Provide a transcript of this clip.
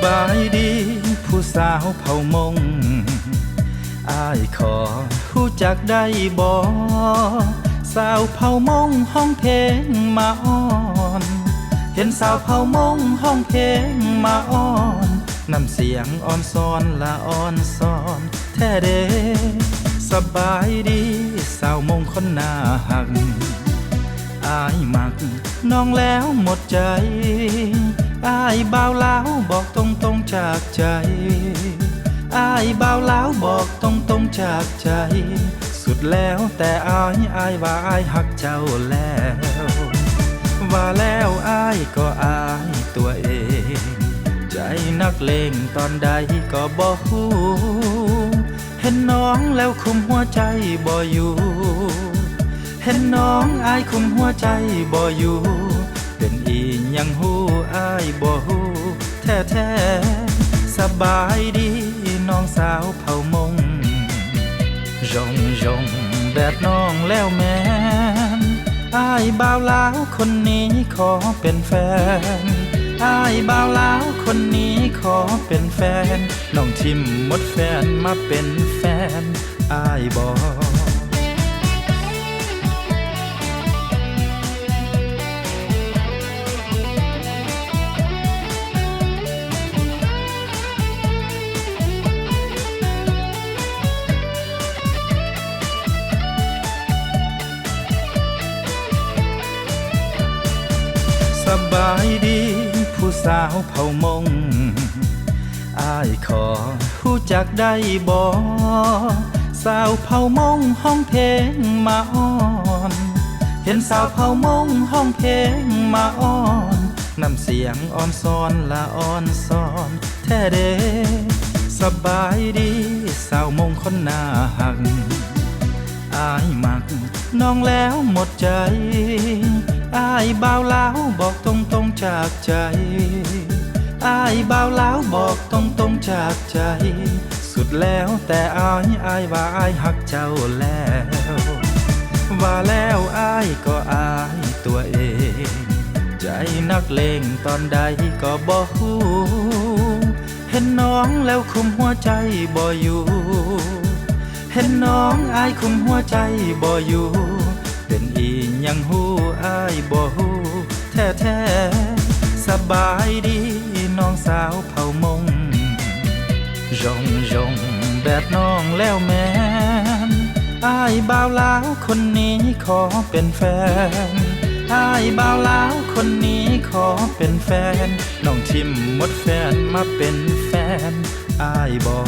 ບາຍດີ ຜູ້ສາວເຜົ່າມົ້ງ ອ້າຍຂໍຮູ້ຈັກໄດ້ບໍ່? ສາວເຜົ່າມົ້ງຮ້ອງເພງມາອ້ອນ ເຫັນສາວເຜົ່າມົ້ງຮ້ອງເພງມາອ້ອນ ນ້ຳສຽງອ່ອນຊອນລະອ່ອນຊອນແທ້ເດ. ສະບາຍດີ ສາວມົ້ງຄົນໜ້າຮັກ ອ້າຍມັກ ນ້ອງແລ້ວໝົດໃຈ ອ້າຍບ່າວລາວບອກຕົງໆຈາກໃຈ ອ້າຍບ່າວລາວບອກຕົງໆຈາກໃຈ ສຸດແລ້ວແຕ່ອ້າຍ ອ້າຍວ່າອ້າຍຮັກເຈົ້າແລ້ວ ວ່າແລ້ວອ້າຍກໍອາຍຕົວເອງ ໃຈນັກເລງຕອນໃດກໍບໍ່ຮູ້ ເຫັນນ້ອງແລ້ວຄຸມຫົວໃຈບໍ່ຢູ່ ເຫັນນ້ອງອ້າຍຄຸມຫົວໃຈບໍ່ຢູ່ ເປັນອີ່ຫຍັງຮູ້ອ້າຍບໍ່ຮູ້ແທ້ໆ. ສະບາຍດີນ້ອງສາວເຜົ່າມົ້ງ ຢົງຢົງແບບນ້ອງແລ້ວແມ່ນ ອ້າຍບ່າວລາວຄົນນີ້ຂໍເປັນແຟນ ອ້າຍບ່າວລາວຄົນນີ້ຂໍເປັນແຟນ ນ້ອງຖິ້ມໝົດແຟນມາເປັນແຟນອ້າຍບໍ? ສະບາຍດີ ຜູ້ສາວເຜົ່າມົ້ງ ອ້າຍຂໍຮູ້ຈັກໄດ້ບໍ່? ສາວເຜົ່າມົ້ງຮ້ອງເພງມາອ້ອນ ເຫັນສາວເຜົ່າມົ້ງຮ້ອງເພງມາອ້ອນ ນ້ຳສຽງອ່ອນຊອນລະອ່ອນຊອນແທ້ເດ. ສະບາຍດີ ສາວມົ້ງຄົນໜ້າຮັກ ອ້າຍມັກ ນ້ອງແລ້ວໝົດໃຈ ອ້າຍບ່າວລາວບອກຕົງໆຈາກໃຈ ອ້າຍບ່າວລາວບອກຕົງໆຈາກໃຈ ສຸດແລ້ວແຕ່ອ້າຍ ອ້າຍວ່າອ້າຍຮັກເຈົ້າແລ້ວ ວ່າແລ້ວອ້າຍກໍອາຍຕົວເອງ ໃຈນັກເລງຕອນໃດກໍບໍ່ຮູ້ ເຫັນນ້ອງແລ້ວຄຸມຫົວໃຈບໍ່ຢູ່ ເຫັນນ້ອງອ້າຍຄຸມຫົວໃຈບໍ່ຢູ່ ເປັນອີ່ຫຍັງຮູ້ອ້າຍບໍ່ຮູ້ແທ້ໆ. ສະບາຍດີນ້ອງສາວເຜົ່າມົ້ງ ຢົງຢົງແບບນ້ອງແລ້ວແມ່ນ ອ້າຍບ່າວລາວຄົນນີ້ຂໍເປັນແຟນ ອ້າຍບ່າວລາວຄົນນີ້ຂໍເປັນແຟນ ນ້ອງຖິ້ມໝົດແຟນມາເປັນແຟນອ້າຍບໍ?